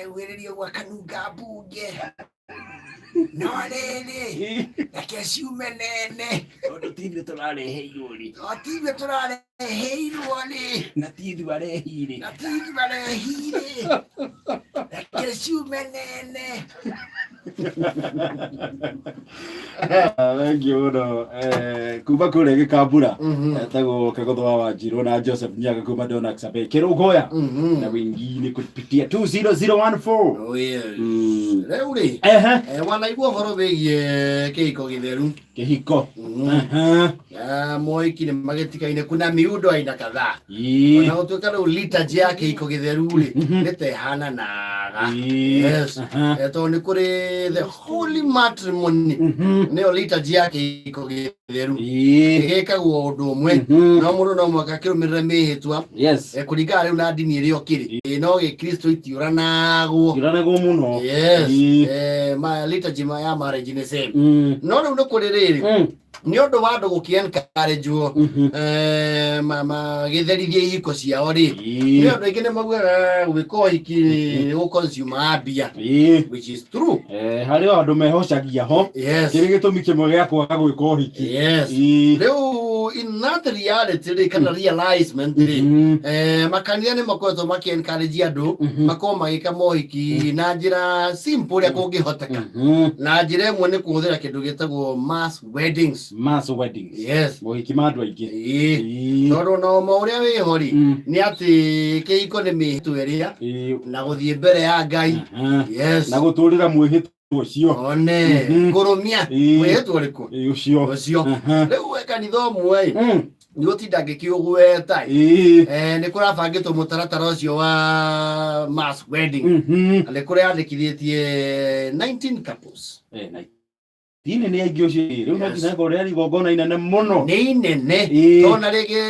Areguĩrĩria ũguo akanunga mbunge. No rĩrĩ, reke ciume nene. Tondũ ti ithuĩ tũrareheirwo rĩ. To ti ithuĩ tũrareheirwo rĩ. Na ti ithuĩ arehire. Na ti ithuĩ arehire. Reke ciume nene. Thengiũ mũno. Kuma kũrĩa gĩkambura etagwo Kagotho wa Wanjirũ na Joseph Nyaga kuma Donax Abe Kĩrũngoya na wengine kupitia 20014. Oh, yes. Rĩu rĩ, wanaigua ũhoro wĩgiĩ kĩhiko gĩtheru? Kĩhiko. Na mohiki nĩ magĩtikaine, kuna miundo aina kadhaa. Ona gũtuĩka rĩu liturgy ya kĩhiko gĩtheru rĩ, nĩ ta ĩhananaga. Yes. Tondũ nĩ kũrĩ the holy matrimony, nĩyo liturgy ya kĩhiko gĩtheru. Ĩgĩkagwo ũndũ ũmwe, no mũndũ no mũhaka akĩrũmĩrĩre mĩhĩtwa kũringana rĩu na ndini ĩrĩa ũkĩrĩ. No gĩkristo itiũranagwo. Itiũranagwo mũno. Yes. Liturgy ya marriage nĩ same. No rĩu nĩ kũrĩ rĩrĩ, nĩ ũndũ wa andũ gũkĩ-encourage-wo, magĩtherithie ihiko ciao rĩ, nĩ andũ aingĩ nĩ maugaga gwĩka ũhiki nĩ gũ-consume mbia, which is true. Harĩ o andũ mehocagia ho kĩrĩ gĩtũmi kĩmwe gĩa kwaga gwĩka ũhiki. Rĩu in that reality rĩ, kana realizement rĩ, makanitha nĩ makoretwo makĩ encourage andũ makorwo magĩka mohiki na njĩra simple ũrĩa kũngĩhoteka. Na njĩra ĩmwe nĩ kũhũthĩra kĩndũ gĩtagwo mass weddings. Mass weddings. Yes. Mohiki ma andũ aingĩ. Tondũ na ũma ũrĩa wĩho rĩ, nĩ atĩ kĩhiko nĩ mĩhĩtwa ĩrĩa na gũthiĩ mbere ya Ngai. Yes. Na gũtũrĩra mwĩhĩtwa ũcio. One. Kũrũmia mwĩhĩtwa ũrĩkũ? Ũcio. Ũcio. Rĩu we kanitha ũmwe ĩ, nĩ gũtinda ngĩkĩũgweta ĩ. Nĩ kũrabangĩtwo mũtaratara ũcio wa mass wedding. Na nĩ kũreyandĩkithĩtie 19 couples. Na dini nĩ aingĩ ũcio rĩu no nginya ĩkorwo rĩarĩ igongona inene mũno. Nĩ inene. Tondũ na rĩngĩ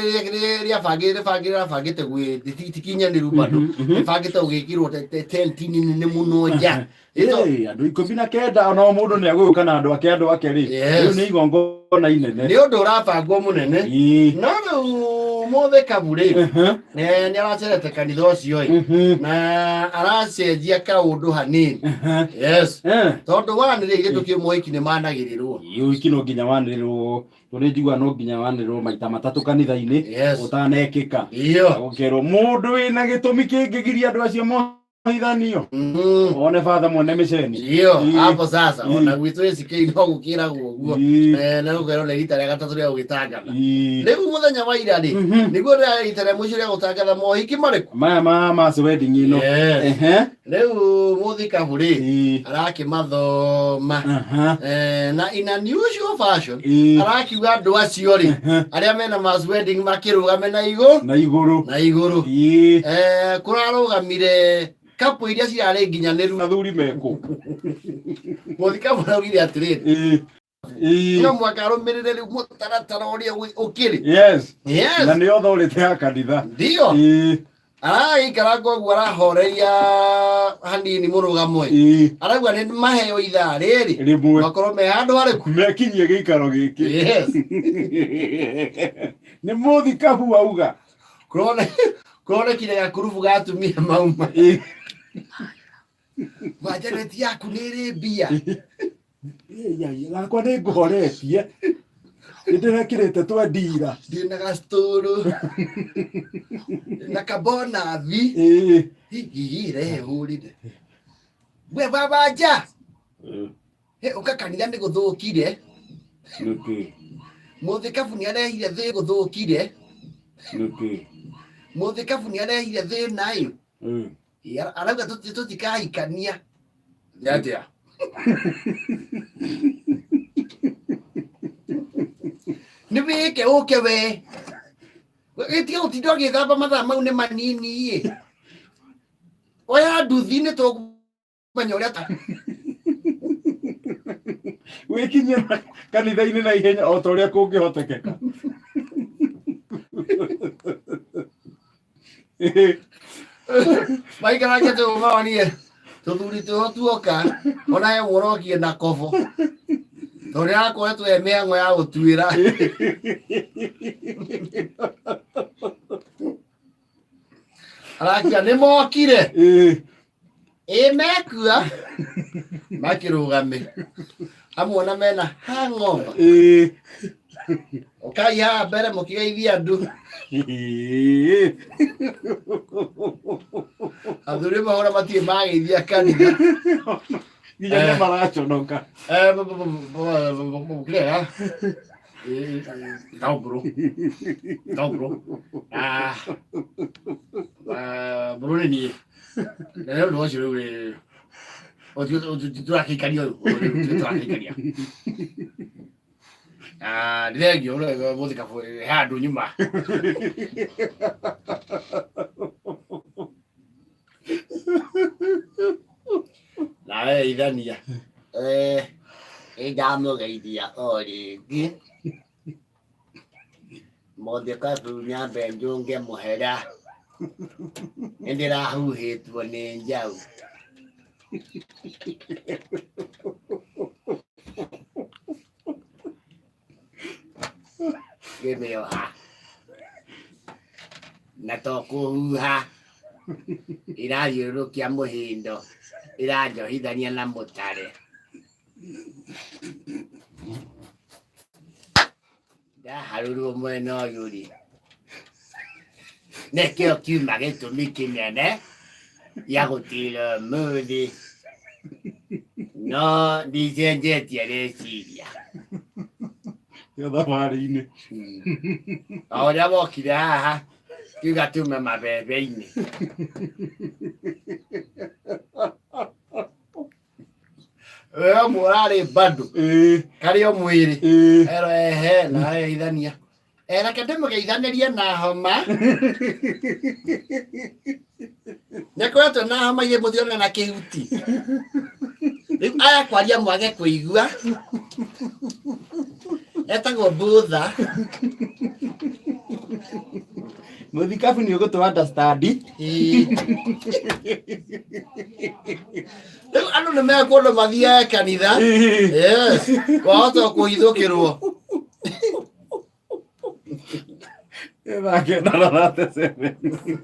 rĩabangĩte gwĩ tikinyanĩru bado, rĩbangĩte gũgĩkĩrwo tenti nene mũno nja. Andũ 19, ona o mũndũ nĩ agũgĩũka na andũ ake rĩ, rĩu nĩ igongona inene. Nĩ ũndũ ũrabangwo mũnene. No rĩu mũthikabu rĩ, nĩ aracerete kanitha ũcio ĩ, na aracenjia kaũndũ hanini. Yes. Tondũ wanĩrĩire kĩndũ kĩ mohiki nĩ managĩrĩrwo. Ũhiki no nginya wanĩrĩrwo, tondũ njiguaga no nginya wanĩrĩrwo maita matatũ kanitha-inĩ ũtanekĩka. Gũkerwo mũndũ wĩna gĩtũmi kĩngĩgiria andũ acio mohithanio one batha mwene mĩceni. Iyo, hapo sasa ona gwitũ ACK no gũkĩragwo ũguo. Na gũkerwo nĩ rita rĩa gatatũ rĩa gũgĩtangatha. Rĩu mũthenya wa ira rĩ, nĩguo rĩa rita rĩa mũico rĩa gũtangatha mohiki marĩkũ? Maya ma mass wedding ĩno. Yes. Rĩu mũthikabu rĩ, arakĩmathoma na in unusual fashion arakiuga andũ acio rĩ, arĩa mena mass wedding makĩrũgame na igũ na igũrũ. Na igũrũ. Kũrarũgamire couple iria cirarĩ nginyanĩru. Athuri mekũ? Mũthikabu araugire atĩrĩrĩ, no mwaka arũmĩrĩre rĩu mũtaratara ũrĩa ũkĩrĩ. Yes. Na nĩ authority ya kanitha. Ndio. Aragĩikaranga ũguo arahoreria hanini mũrũgamo ĩ, arauga nĩ maheo ithaa rĩrĩ rĩmwe makorwo me handũ harĩkũ? Mekinyie gĩikaro gĩkĩ. Yes. Nĩ mũthikabu auga. Kũronekire gakurubu ga atumia mauma manjaneti yaku nĩ ĩrĩ mbia. Gakwa nĩ ngũhoretie, nĩ ndĩrekĩrĩte twendira. Ndĩna gacitũrũ na kabonathi. Hihi rehe hũrire we babanja. Ũka kanitha nĩ gũthũkire. Nĩkĩ? Mũthikabu nĩ arehire thĩ gũthũkire. Nĩkĩ? Mũthikabu nĩ arehire thĩna ĩ. Arauga tũtikahikania. Nĩ atĩa? Nĩ wĩke ũke we gĩtiga gũtinda ũgĩthamba mathaa mau nĩ manini ĩ, oya nduthi nĩ tũkũmenya ũrĩa Wĩkinyie kanitha-inĩ na ihenya o ta ũrĩa kũngĩhotekeka. Maikarange tũmaonie tũthuri twĩho tuoka ona he mũrokie na kobo tondũ nĩarakoretwo e mĩhang'o ya gũtuĩra. Arakia nĩ mokire. Ĩ mekua makĩrũgame amwe ona mena hangover. Ũkai haha mbere mũkĩgeithia andũ. Athuri mahũra matirĩ mageithia kanitha. Nginya nĩ maraconoka. Kĩrĩa Tao bro. Tao bro. Ah. Bro nĩ niĩ. Na rĩu ũndũ ũcio rĩu rĩ tũrakĩikania ũyũ tũrakĩikania. Ah, nĩ thengio mũthika handũ nyuma. Nawe ithania. Eh, nĩndamũgeithia o rĩngĩ. Mũthikabu nyambe njũnge mũhera. Nĩndĩrahuhĩtwo nĩ njaũ. Ngĩmĩoha. Na to kũhuha irathiũrũrũkia mũhĩndo iranjohithania na mũtare. Ndaharũrwo mwena ũyũ rĩ, nĩkĩo kiuma gĩtũmi kĩnene gĩa gũtira ũmũthĩ, no ndicenjetie rĩciria. Yo thabarĩ-inĩ. O ũrĩa wokire haha kiuga tume mabebe-inĩ. We ũmwe ũrarĩ bado karĩ o mwĩrĩ ero ehe na ageithania. Reke ndĩmũgeithanĩrie na homa. Nĩakoretwo na homa ithuĩ mũthione na kĩhuti. Rĩu aya kwaria mwage kũigua. Etagwo Bũtha. Mũthikabu nĩ ũgũtũ understand. Rĩu andũ nĩ mekũndũ mathiage kanitha. Yes. Wahota kũhithũkĩrwo. Thaa 9 na 37.